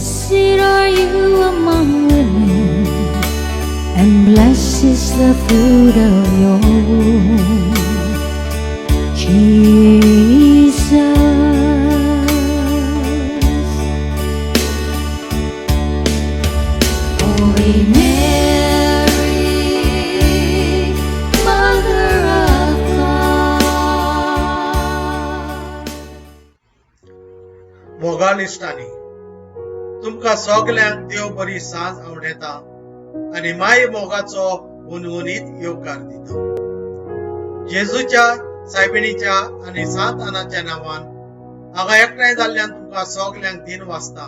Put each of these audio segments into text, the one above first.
Blessed are you among women, and blessed is the fruit of your womb, Jesus. Holy Mary, Mother of God. मोगाळ इश्टांनी, तुमकां सगल्यांक देव बरी सांज आवडटा आनी माय मोगाचो हुनहुनीत येवकार दिता. जेजूच्या, सायबिणीच्या आनी सांत आनाच्या नांवान हांगा एकठांय जाल्ल्यान तुमकां सगल्यांक दिन वाचता.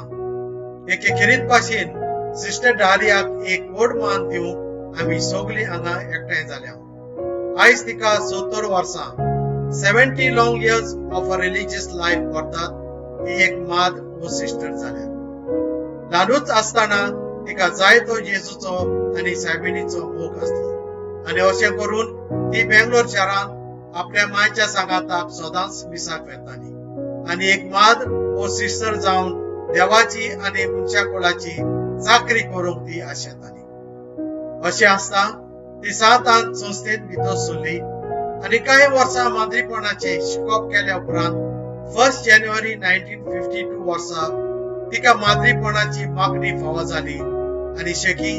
एके खेरीत भाशेन सिस्टर डारियाक एक व्हड मान दिवंक आमी सगलीं हांगा एकठांय जाल्या. आयज तिका 70 वर्सां, 70 long years of a religious life करतात. ती एक माद वो सिस्टर जाल्या. ल्हानूच आसतना तिका जायतो जेजूचो आनी सायबिणीचो मोग आसलो आनी अशें करून ती बेंगलोर शारांत आपल्या मायच्या सांगाताक सदांच मिसाक वेताली आनी एक माद वो सिस्टर जावन देवाची आनी मनशा कुळाची चाकरी करूंक ती आशेताली. अशें आसता ती सांतान संस्थेंत भितर सरली आनी कांय वर्सां माद्रीपणाचें शिकप केल्या उपरांत 1 जानेवारी 1952 वर्सा तिका माद्रीपणाची मागणी फावो जाली आनी शेकी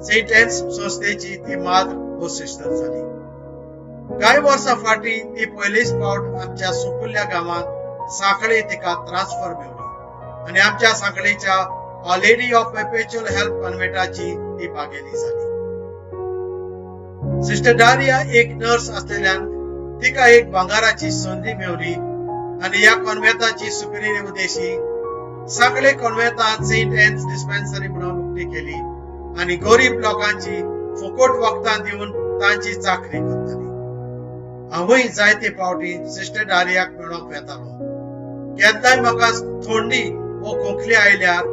सेंट एन्स संस्थेची ती माद्र वो सिस्टर जाली. कांय वर्सां फाटीं ती पयलीच फावट आमच्या सुपुल्ल्या गांवांत सांखळे तिका ट्रान्सफर मेवली आनी आमच्या सांखळेच्या Our Lady of Perpetual Help कॉन्व्हेंटाची ती भागेली जाली. सिस्टर डारिया एक नर्स आसलेल्यान तिका एक भांगाराची संदी मेवली आनी ह्या कॉन्व्हेंटाची सुपिरियर उद्देशी सांखळे कॉन्व्हेंटात सेंट एन्स डिस्पेन्सरी म्हणून उक्ती केली आनी गरीब लोकांची फुकट वखदां दिवन तांची चाकरी करताली. हांवूय जायते फावटी सिस्टर डारियाक मेळोंक वेतालो. केन्नाय म्हाका थंडी वो खोंकली आयल्यार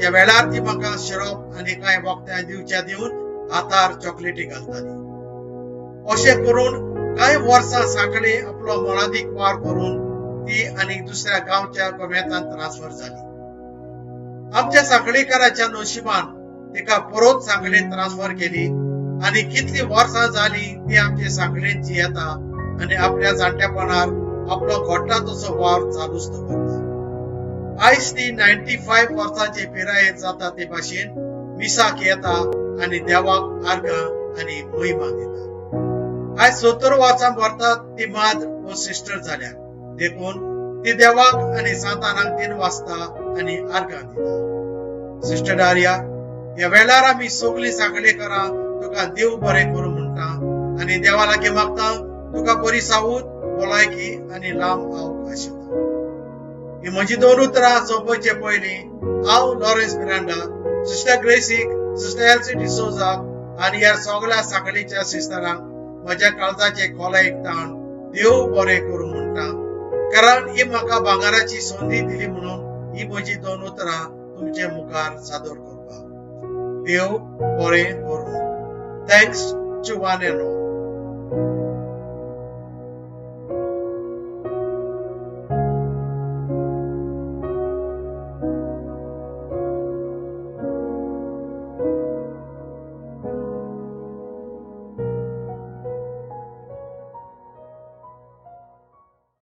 त्या वेळार ती म्हाका शिरोप आनी कांय वखदां दिवच्या दिवन हातार चॉकलेटी घालताली. अशें करून कांय वर्सां सांखळे आपलो मोलादीक वावर करून ती आनी दुसऱ्या गांवच्या कोमेंतान ट्रान्सफर जाली. आमच्या सांखळेकाराच्या नशिबान तिका परत सांखळे ट्रान्सफर केली आनी कितली वर्सां जाली ती आमचे सांखळेंत जियेता आनी आपल्या जाणटेपणार आपलो घडटा तसो वावर चालूच दवरता. आयज ती 95 वर्सांचे पिरायेर जाता ते भाशेन मिसाक येता आनी देवाक आर्गां आनी महिमा दिता. आयज 70 वर्सां भरतात ती माद वो सिस्टर जाल्या, देखून ती देवाक आनी सांतानाक दिन वाचता आनी आर्गां दिता. सिस्टर डारिया, ह्या वेळार आमी सगलीं सांखळेकारां तुका देव बरें करूं म्हणटा आनी देवा लागीं मागता तुका बरी सावूद, भलायकी आनी लांब आवक आशिल्ला. ही म्हजी दोन उतरां सोंपोवचे पयलीं हांव लॉरेन्स मिरांडा सिस्टर ग्रेसीक, सिस्टर एल्सी डिसोजाक आनी ह्या सगळ्या सांखळीच्या सिस्टरांक म्हज्या काळजाचे खोलायेक ताण देव बरें करूं म्हणटा, कारण ही म्हाका भांगराची संदी दिली म्हणून ही म्हजी दोन उतरां तुमचे मुखार सादर करपाक. देव बरें करूं. Thanks to one and all.